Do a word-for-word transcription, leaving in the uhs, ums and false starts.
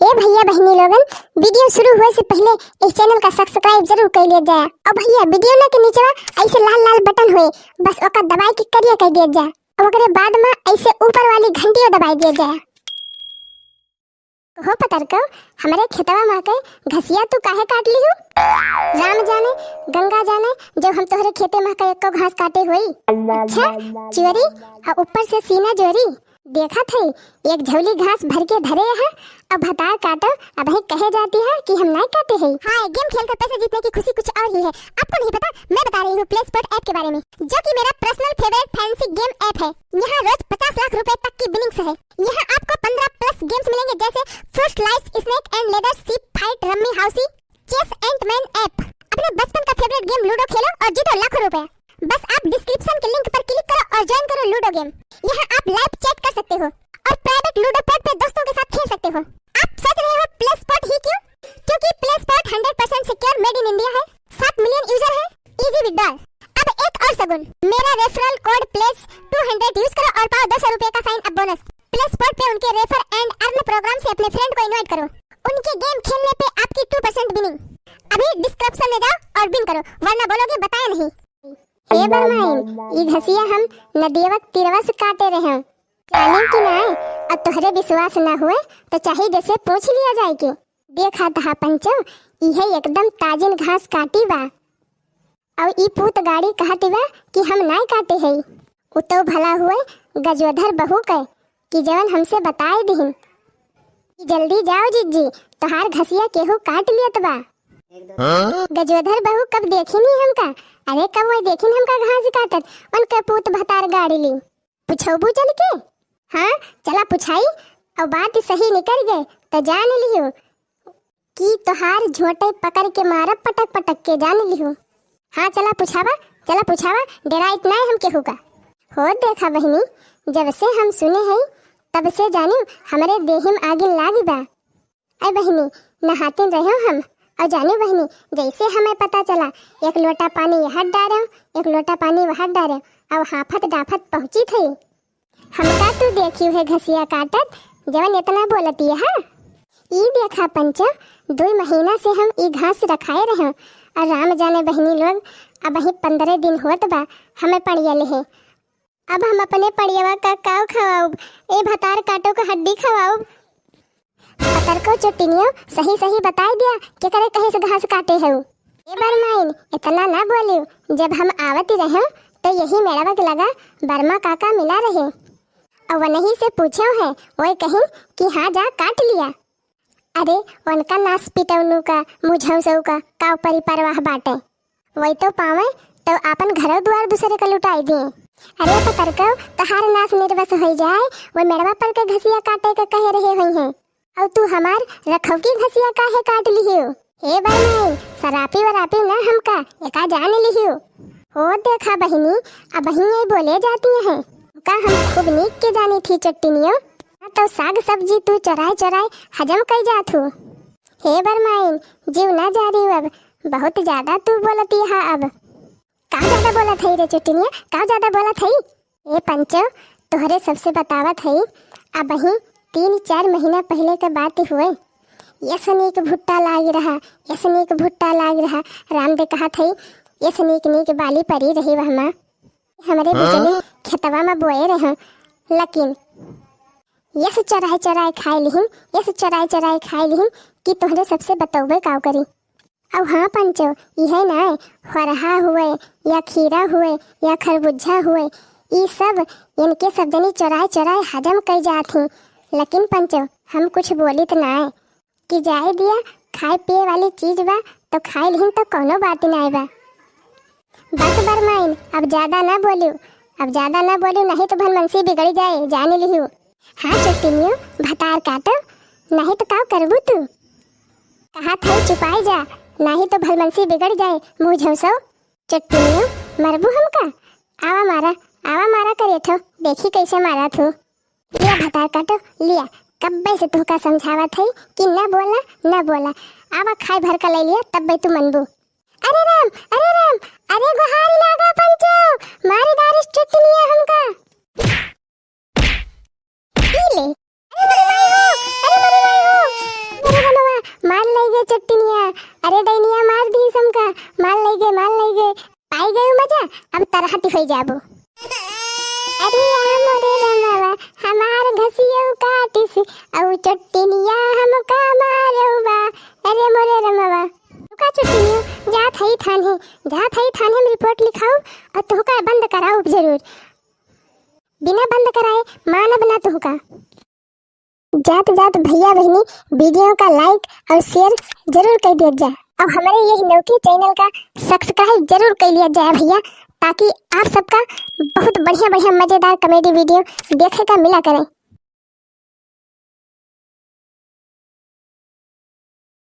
ए भइया बहिनी लोगन, video शुरू होए से पहिले इस channel का subscribe जरूर कर लिया जाए। और भइया, video ना के नीचे ऐसे लाल लाल button होए, बस ओका दबाए के करिया कर दिया जाए। और ओकरे बाद में ऐसे ऊपर वाली घंटियो दबाए दिया जाए। हो पतरको, हमरे खेतवा में के घसिया तू काहे काट लिहू? राम जाने, गंगा जाने, जब हम तोहरे खेते में के एको घास काटे होई। अच्छा, चोरी, और ऊपर से सीना जोरी। देखत है, एक झोली घास भर के धरे है, अब भतार काटो, अबहीं कहे जाती है कि हम नाय काटे है। हाँ, game खेलकर पैसे जीतने की खुशी कुछ और ही है। आपको नहीं पता, मैं बता रही हूँ PlaySport app के बारे में, जो कि मेरा personal favourite fancy game app है। यहाँ रोज पचास लाख रुपए तक की winnings है। यहाँ आपको पन्द्रह plus games मिलेंगे, जैसे Fruit Flies, Snake and Ladder, Sheep Fight, Rummy Housey, Chess, Ant Man app। अपने बचपन का favourite game Ludo खेलो और जीतो लाखों रुपए। बस आप description के link पर click करो और join करो Ludo game। यहाँ आप live chat कर सकते हो और private Ludo pod पे दोस्तों के साथ खेल सकते हो। आप सोच रहे हो PlaySport ही क्यों? क्योंकि PlaySport hundred percent secure, made in India है, सात million user है, easy withdrawal। अब एक और सगुन, मेरा referral code PLAYS two hundred use करो और पाओ दो सौ रुपए का sign up bonus। PlaySport पे उनके Refer and Earn program से अपने friend को invite करो, उनके game खेलने पे आपकी two percent winning। अभी description में जाओ और win करो, वरना बोलोगे बताया नहीं। हे बरमाइन, ई घसिया हम नदियवा के तीरवा से काटे रहे, जाने कि नाय? अब तोहरे विश्वास न हुए तो चाहे जैसे पूछ लिया जाए के। देखा तहा पंचो, इहे एकदम ताजिन घास काटी बा। और ई पूत गाड़ी कहती बा कि हम नाय काटे हई। उ तो भला हुए गजोधर बहू के कि जवन हमसे बताए दिहिन कि जल्दी जाओ जिज्जी, तोहार घसिया केहू काट लियत बा। हाँ? गजोधर बहू कब देखिन ही हमका? अरे कब वही देखिन हमका घास काटत, उनके पूत भतार गाड़ी ली। पुछौबू चल के? हाँ, चला पुछाई, और बात सही निकल गए तो जान लियो कि तोहार झोंटे पकड़ के मारब पटक पटक के, जान लियो। हाँ, चला पुछावा, चला पुछावा, डेराइत नाय हम केहू का। हो देखा बहिनी, जब से हम सुने हई, तब से जानियो हमरे देहिम आगिन लागी बा। ऐ बहिनी, नहातिन रहो हम, और जानियो बहिनी, जैसे हमें पता चला, एक लोटा पानी यहाँ डारो, एक लोटा पानी वहाँ डारो, और हाफत डाफत पहुँची थी। हमका तू देखियो है घसिया काटत, जवन इतना बोलती है, हाँ? ई देखा पंचो, दुई महीना से हम ई घास रखाए रहे, और राम जाने बहिनी लोग, अबहीं पन्द्रह दिन होत बा, हमें पड़िया लेहे। अब हम अपने पड़ियवा का काव खवाउब, ए भतार काटो का हड्डी खवाउब। पतरको चोटिनियो, सही सही बताई दिया, केकरे कहे से घास काटे हऊ? ए बरमाइन, इतना ना बोलियो, जब हम आवत रहे तो यही मेड़वा के लगा बर्मा काका मिला रहे, और वनही से पूछो है, ओए कहीं कि हाँ जा काट लिया। अरे, उनका नास पिटौनू का, मुझौसौ का, का ऊपरी परवाह बाटे। वही तो पावे, तो आपन घरो दुआर दूसरे का लुटाई दिए। अरे पतरकौ, तहार नास निर्वस होई जाए, वो मेड़वा पर के घसिया काटे के कहे रहे होई हैं। और तू हमार रखौकी घसिया काहे काट लिहियो? हे बरमाई, सरापी वरापी ना हमका, एका जान लिहियो। हो देखा बहिनी, अबहीं ये बोले जाती हैं। का हम खूब नीक के जानी थी चट्टिनियो। तो साग सब्जी तू चोराए चोराए हजम कई जात हू। हे बरमाइन, जीव ना जा रही अब, बहुत ज्यादा तू बोलती है अब। का ज्यादा बोलत हई रे चुटिनिया, का ज्यादा बोलत हई? ए पंचो, तोहरे सबसे बतावत हई, अबहीं तीन चार महीना पहिले के बात हुए। यस नीक भुट्टा लाग रहा, यस नीक भुट्टा लाग रहा। रामदे कहत हई, यस नीक नीक बाली परी रही वहमा। हमरे बिजली खेतवा में बोए रहे, लेकिन यस चराए चराए खाए लिहिन, यस चराए चराए खाए लिहिन कि तोहरे सबसे बतौबे काव करी। अब हाँ पंचो, इहे नाय, फरहा हुए या खीरा हुए या खरबूजा हुए, ई सब इनके सब जनी चोराए चोराए हजम कई जात ही। लेकिन पंचो, हम कुछ बोलित नाय कि जाए दिया, खाए पिए वाली चीज बा तो खाए लिहिन तो कौनो बात नाय बा। बस बरमाइन, अब ज्यादा ना बोलियो, अब ज्यादा ना बोलियो, नहीं तो भलमनसी बिगड़ जाए, जान लिहियो। हाँ चुटिनियो, भतार काटो, नहीं तो का करबू तू? कहा था चुपाई जा, नहीं तो भलमनसी बिगड़ जाए, मुँह झौसो। चुटिनियो, मरबू हमका? आवा मारा, आवा मारा करेठो, देखी कैसे मारा थू। लिया भतार काटो, लिया, कब्बे से तुहका समझावत हई कि ना बोला, ना बोला। आवा खाए भर का ले लिया, तब्बे तू मनबू। अरे राम, अरे राम, अरे गोहारी लागा पंचो, मारी दारिस चुटिनिया हमका। ई ले। अरे मरे माई हो, अरे मरे माई हो। ए चुट्टिनिया, अरे डैनिया मार दी हमका, मार लइ गए, मार लइ गए। पाई गए मजा, अब तरहती होइ जाबो। अरे आ मोरे रमवा, हमार घसियो काटिस, औ चुट्टिनिया हमका मारउबा। अरे मोरे रमवा, तू का चुट्टिनिया, जात हई थाने, जात हई थाने हम रिपोर्ट लिखाउब अउर तुहका बंद कराउब जरूर। बिना बंद कराए मानब ना तुहका। जात जात भइया बहिनी, वीडियो का like अउर share जरूर कइ दिया जा, अउर हमरे यही नौकी channel का subscribe जरूर कइ लिया जाए भइया, ताकि आप सबका बहुत बढ़िया बढ़िया मजेदार comedy video देखे का मिला करे।